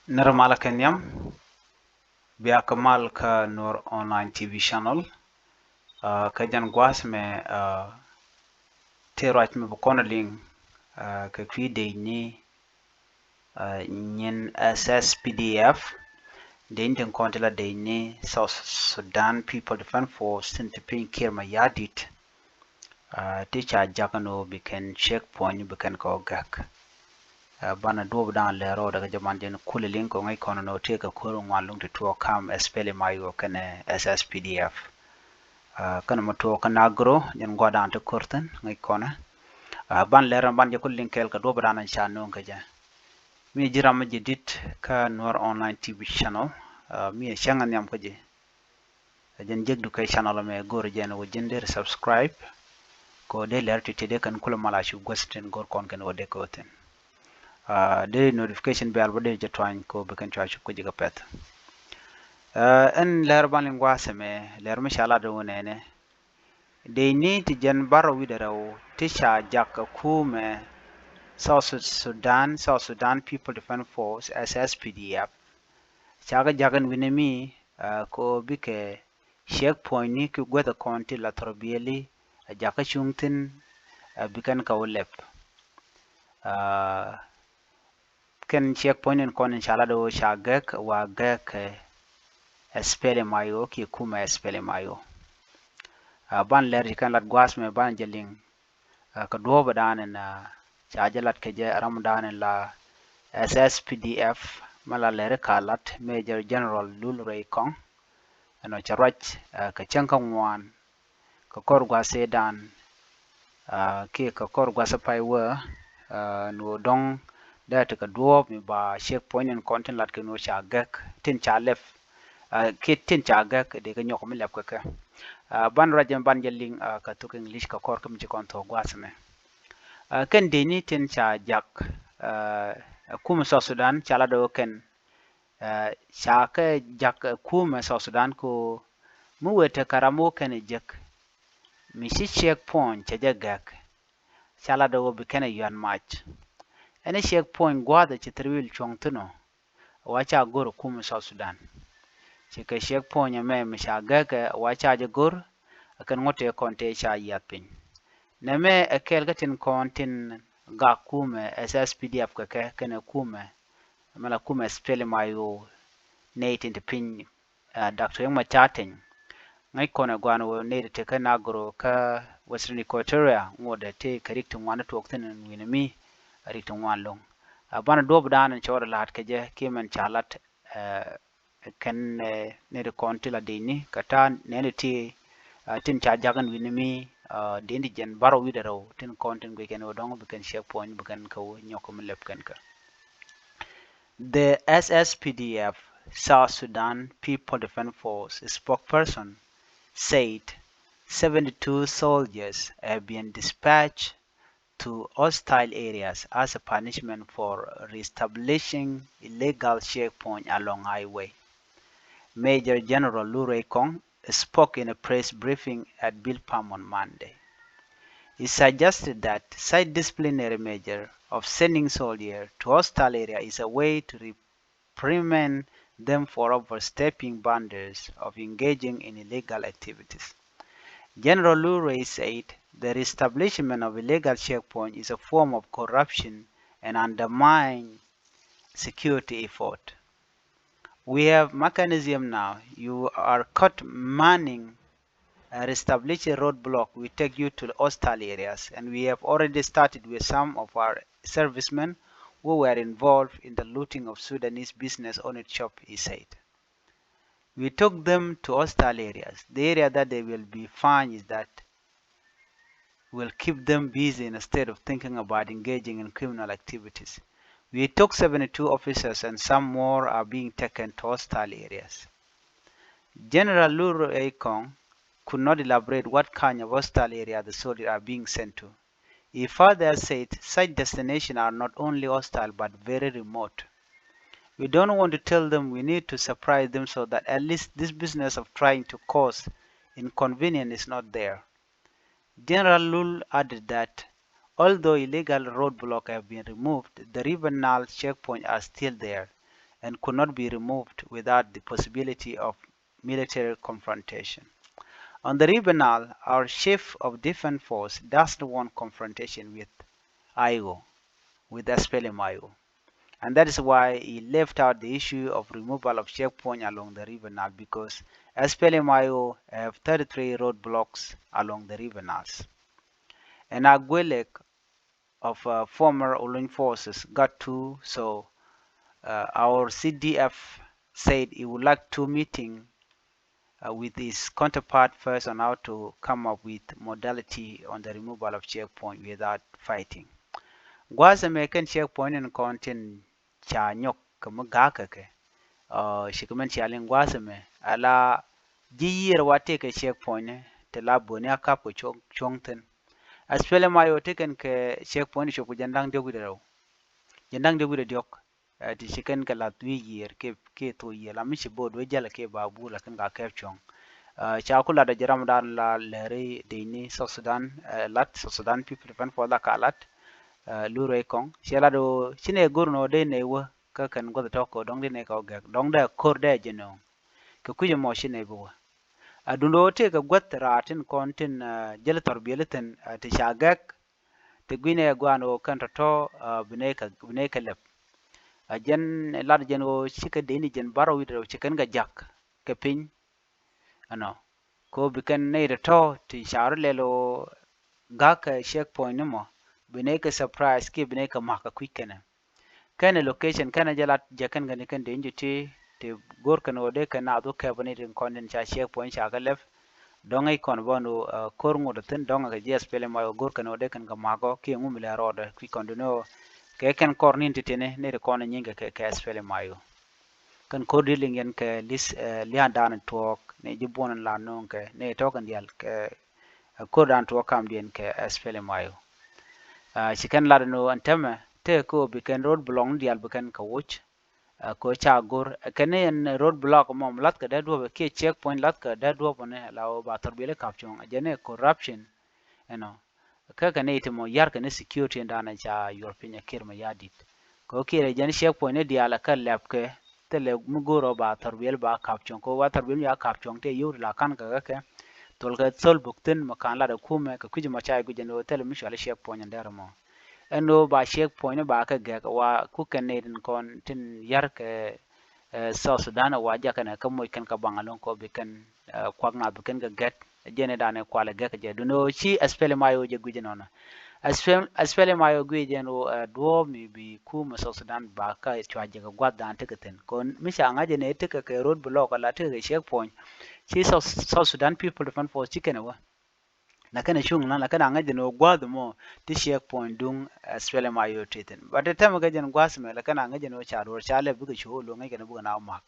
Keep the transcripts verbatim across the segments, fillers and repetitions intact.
Nɛrɛ malä kɛ nhiam, bia kɛ mal kä Nuer Online T V channel. Kä jɛn gua̱a̱th mɛ, tëë ruac mi bi kɔn a liŋ kɛ kui̱ dec ni nyin S S P D F, dec ni tin kɔn ti la dec ni South Sudan People Defense Force tin ti piny Kiir Mayardit. Ti ca jak ni ɣöö bi kɛn checkpoint bi kɛn kɛ ɣöö gɛk. Banɛ duɔ̱ɔ̱p da̱a̱n lɛr rɔɔdɛ kɛ jɛ man jɛn kulɛ liŋ kɛ ŋäc kɔn ni ɣöö tëë kɛ ko̱r ŋuan luŋ ti tuɔɔk kam SPLM-IO kɛnɛ S S P D F. Kɛnɛ mɔ tuɔɔk kä Nagro jɛn gua̱a̱r da̱a̱n ti ko̱r thi̱n ŋäc kɔnɛ. Ban lɛr ban jɛ kulɛ liŋ kɛɛl kɛ duɔ̱ɔ̱p da̱a̱n ca nööŋ kɛ jɛ. Mi ji̱ ram mi ji̱ dit kä Nuer Online T V channel, mi cäŋ a nhiam kä ji̱. Ɛ jɛn jek du kɛ channel mɛ go̱r jɛn wä ji̱n deri subscribe. Kɛ wä dee lɛr ti ti dee kɛn kulɛ mal a cu guäth tin go̱r kɔn kɛn wä dee kɛ wä thin. Dee notification bell bä dee jɛ tuany kɛ wä bi kɛn cua cup kä jɛ kɛ pɛth. Ɛn lɛr ban liŋ gua̱a̱th ɛmɛ lɛr mi ca lat wä nɛnɛ. Dee ni ti jɛn bar wi̱dɛ rɛw ti ca jak ɛ kumɛ South Sudan, South Sudan People Defense Force, S S P D F. Ca kɛ jak ɛn wi̱nɛ mi kɛ wä bikɛ checkpoint ni ki guäth kɔn ti la thɔrbieli a jakä cuŋ thin. Bi kɛn kɛ wä lɛp kɛn checkpoint ni kɔn in ca lat wä ca gɛk wa gɛk kɛ SPLM-IO ki kumɛ SPLM-IO. Ban lɛr ci kɛn lat gua̱a̱th mɛ ban jɛ liŋ kɛ duɔ̱ɔ̱p dan in ca jɛ lat kɛ jɛ ram dan in la S S P D F mɛ la lɛri ka lat Major General Lul Rɛy Kɔŋ. Ɛn ɔ cɛ ruac kɛ cäŋ kä ŋuan kɛ kɔr gua̱th sëëdan kiɛ kɛ kɔr gua̱th pay wä. Ni wä dɔ̱ŋ dee ti kɛ duɔ̱ɔ̱p mi ba checkpoint in kɔn tin lat kɛ ni wä ca gɛk tin ca lɛp kiɛ tin ca gɛk dee kɛ nyɔk mi lɛp kɛ kɛ. Ban ruac ɛn ban jɛ liŋ kɛ thok English kɛ kɔr kä mi ci kɔn thok gua̱th mɛ. Kɛn dee ni tin ca jak ɛ kumɛ South Sudan ca lat dee wä kɛn ca kɛ jak ɛ kumɛ South Sudan ko mi wëë tekɛ ram wä kɛn ɛ jek mi ci checkpoint cɛ jɛ gɛk. Ca lat dee wä bi kɛn ɛ yuan mac ɛn ɛ checkpoint gua̱a̱th ɛ ci thir wil cuɔ̱ŋ thi̱n ɔ. Wa ca go̱r ɛ kumɛ South Sudan. Ci kɛ checkpoint ɛmɛ mi ca gɛkɛ wa ca jɛ go̱r ɛ kɛn ŋuɔ̱t tëë kɔn tëë ca yiath piny. Nɛmɛ ɛ kɛɛl kä tin kɔn tin gak kumɛ S S P D F kɛ kɛ kɛnɛ kumɛ mɛ la kumɛ SPLM-IO nɛy tin ti piny Doctor Riek Machar Teny. Ŋäc kɔn ɛ gua̱a̱n wä nɛy ti te kä Nagro kä Western Equatoria ŋuɔ̱t ɛ tëë kɛ rik ti ŋuan tuɔɔk thi̱n wi̱n mi rik ti ŋuan lo̱ŋ. Banɛ duɔ̱ɔ̱p dan in cɔɔr ɛ la̱a̱t kɛ jɛ kiɛ mɛn ca lat kɛn nɛy ti kɔn ti la dicni kɛ ta̱a̱ nɛn ti ti tin ca jak in wi̱n mi dee ni jɛn bärɔw wi̱dɛ rɛw tin kɔn tin guic kɛn wä dɔ̱ŋ bi kɛn checkpoint bi kɛn kä wä nyɔk mi lɛp kɛn kä. The S S P D F South Sudan People Defense Force spokesperson said seventy-two soldiers have been dispatched to hostile areas as a punishment for reestablishing illegal checkpoint along highway. Major General Lul Rɛy Kɔŋ spoke in a press briefing at Bilpam on Monday. He suggested that such disciplinary measure of sending soldiers to hostile area is a way to reprimand them for overstepping boundaries of engaging in illegal activities. General Lul Rɛy said the reestablishment of illegal checkpoint is a form of corruption and undermine security effort. We have mechanism now. You are caught manning a reestablish a roadblock. We take you to hostile areas, and we have already started with some of our servicemen who were involved in the looting of Sudanese business owned shop, he said. We took them to hostile areas. The area that they will be find is that will keep them busy instead of thinking about engaging in criminal activities. We took seventy-two officers and some more are being taken to hostile areas. General Lul Rɛy Kɔŋ could not elaborate what kind of hostile area the soldiers are being sent to. He further said such destinations are not only hostile but very remote. We don't want to tell them, we need to surprise them so that at least this business of trying to cause inconvenience is not there. General Lul added that although illegal roadblocks have been removed, the River Nile checkpoints are still there, and could not be removed without the possibility of military confrontation. On the River Nile, our chief of defense force doesn't want confrontation with IO, with SPLM-IO. And that is why he left out the issue of removal of checkpoint along the River Nile, because SPLM-IO have thirty-three roadblocks along the River Nile. And Agwelek of uh, former Uluny forces got two, so uh, our C D F said he would like two meeting uh, with his counterpart first on how to come up with modality on the removal of checkpoint without fighting. Gua̱a̱th ɛmɛ kɛn checkpoint in kɔn tin ca nyɔk kɛ mi ga̱a̱k kɛ kɛ. Ci kɛ mɛn cia liŋ gua̱a̱th ɛmɛ ala ji̱ yiër wa tëëkɛ checkpoint ni ti la böni a kap kɛ cuɔ̱ŋ thi̱n. SPLM-IO tëëkɛn kɛ checkpoint cop kɛ jɛn da̱ŋ diɔ̱k wi̱cdɛ rɛw. Jɛn da̱ŋ diɔ̱k wi̱cdɛ diɔ̱k. Ti ci kɛn kɛ lath wi̱i̱ yiër kiɛ thok yiër la mi ci bo̱o̱t wee jälɛ kiɛ ba buul la kɛn ka kɛɛp cuɔ̱ŋ. Ca ku lat a jɛ ram dan la lɛri dec ni South Sudan lat, South Sudan People Defense Force la ka lat. Lu rɛy kɔŋ ciɛ lat ɣöö ci nɛ go̱r nɔ dee nɛ wä kä kɛn guäth tɔk kɛ dɔŋ dee nɛ kɛ wä gɛk dɔŋ dee ko̱r dee jɛ nööŋ. Kɛ kui̱c ɛmɔ ci nɛ bi wä a dundo tëëkɛ guäth raar tin kɔn tin jäli thɔr biɛli thi̱n ti ca gɛk. Ti gui̱n ɛ guan ɣöö kɛn tɔ̱tɔ̱ bi nɛ kɛ lɛp. A jɛn lat jɛn ɣöö cikɛ dee ni jɛn bar wi̱cdɛ rɛw ci kɛn kɛ jak kɛ piny. Ɛnɔ ko bi kɛn nɛy tɔ̱tɔ̱ ti ca rɔ lɛl ɣöö ga̱k kɛ checkpoint ni mɔ bi nɛy kɛ surprise kiɛ bi nɛy kɛ ma̱k kɛ kui̱c kɛnɛ. Kɛnɛ location kɛnɛ jɛ lat jɛ kɛn kɛn kɛn dee ni ti ti go̱r kɛn ɣöö dee kɛn naath wä kɛp ni rin kɔn tin ca checkpoint ca kɛ lɛp. Dɔŋ i̱ kɔn bä nu ko̱r ŋot thi̱n dɔŋ kɛ ji̱ SPLM-IO go̱r kɛn ɣöö dee kɛn kɛ ma̱k ɔ kiɛ ŋu mi lɛ rɔɔdɛ kui̱ kɔn duni ɣöö kɛ kɛn kɔr ni̱n ti tini ni ri kɔn nyiny kɛ kɛ SPLM-IO. Kɛn ko̱r di liŋ yɛn kɛ li̱th lia̱a̱n da̱a̱n tuɔɔk ni ji̱ buɔ̱n in la no̱o̱ŋ kɛ ni tɔ̱ kɛn diaal kɛ ko̱r da̱a̱n tuɔɔk kamdiɛn kɛ SPLM-IO. Ci kɛn lat ni ɣöö ɛn tämɛ tëë kä ɣöö bi kɛn road block ni diaal bi kɛn kɛ woc. Kɛ ca go̱r kɛn ni ɛn road block mɔ mi lath kɛ dee duɔ̱pɛ kiɛ checkpoint lath kɛ dee duɔ̱pɛ ni la ɣöö ba thɔr biɛli kap cuɔ̱ŋ a jɛn ni corruption. Ɛnɔ kä kɛ ni ti mɔ yar kɛ ni security in da̱a̱n ca yuɔr piny a Kiir Mayardit. Kɛ ɣöö Kiir ɛ jɛn checkpoint ni diaal ɛ kä lɛp kɛ thilɛ mi go̱r ɔ ba thɔr biɛli ba kap cuɔ̱ŋ kɛ ɣöö ba thɔr biɛli mi ca kap cuɔ̱ŋ tëë yio̱w ti la ka̱n kɛ kä kɛ. Thol kɛ thol buk thi̱n mɛ ka̱n lat ɛ kumɛ kɛ kui̱c mɔ ca guic ɛn ɣöö thilɛ mi cuali checkpoint ɛn derɛ mɔ. Ɛn ɣöö ba checkpoint ni ba kɛ gɛk wa kukɛn ni tin kɔn tin yar kɛ South Sudan wa jakɛn kä moc kɛn kä baŋ alo̱ŋ kɔ bi kɛn kuak nath bi kɛn kɛ gɛt. Jɛn i̱ danɛ kualɛ gɛk jɛ duni ɣöö ci SPLM-IO jɛ guic ɛnɔnɔ. SPLM-IO guic ɛn ɣöö duɔ̱ɔ̱p mi bi kumɛ South Sudan ba kä cua jɛ kɛ gua̱th dan tekɛ thi̱n kɔn mi ca ŋa̱c ɛn ɛ tekɛ kɛ road block ala tekɛ kɛ checkpoint. Ci South Sudan People Defense Force ci kɛn ɛ wä. Lakin a cuŋ lan lakin a ŋäc jɛ ni wä gua̱a̱th mɔ ti checkpoint duŋ SPLM-IO ti thin. But ti tɛmɛ kɛ jɛn gua̱a̱th mɛ lakin a ŋäc jɛ ni wä ca duɔ̱r ca lɛ bikɛ cu wä luŋ ŋäc kɛ ni bikɛ na wä mak.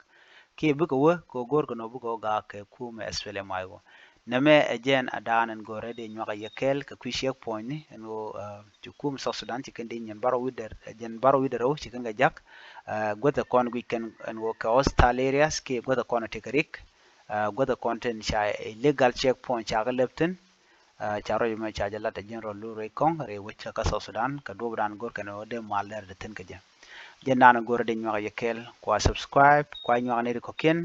Kiɛ bikɛ wä kɛ wä go̱o̱r kɛ ni wä bikɛ wä gaak kɛ kumɛ SPLM-IO. Nɛmɛ ɛ jɛn a daan ɛn go̱o̱rɛ dee nyuak a yɛ kɛɛl kɛ kui̱ checkpoint ni ɛn wä ci kumɛ South Sudan ci kɛn dee nyɛn bar wi̱dɛ jɛn bar wi̱dɛ rɛw ci kɛn kɛ jak. Guäth ɛ kɔn guic kɛn ɛn wä kɛ hostile areas kiɛ guäth ɛ kɔn ɛ tekɛ rik. Guäth ɛ kɔn tin ca illegal checkpoint ca kɛ lɛp thin. Ca rɔy mɛ ca jɛ lat ɛ ji̱n rɔ lu rɛy kɔŋ rɛy wec kä South Sudan kɛ duɔ̱p dan go̱r kɛn ɔ dee mal lɛr dee thin kɛ jɛ. Jɛ nan go̱r dee nyuak yɛ kɛl kua subscribe kua nyuak ni ri kɔkiɛn.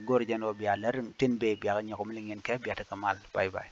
Go̱r jɛn ɔ bia lɛr tin bee bia nyuak mi liŋ yɛn kɛ bia tekɛ mal. Bye bye.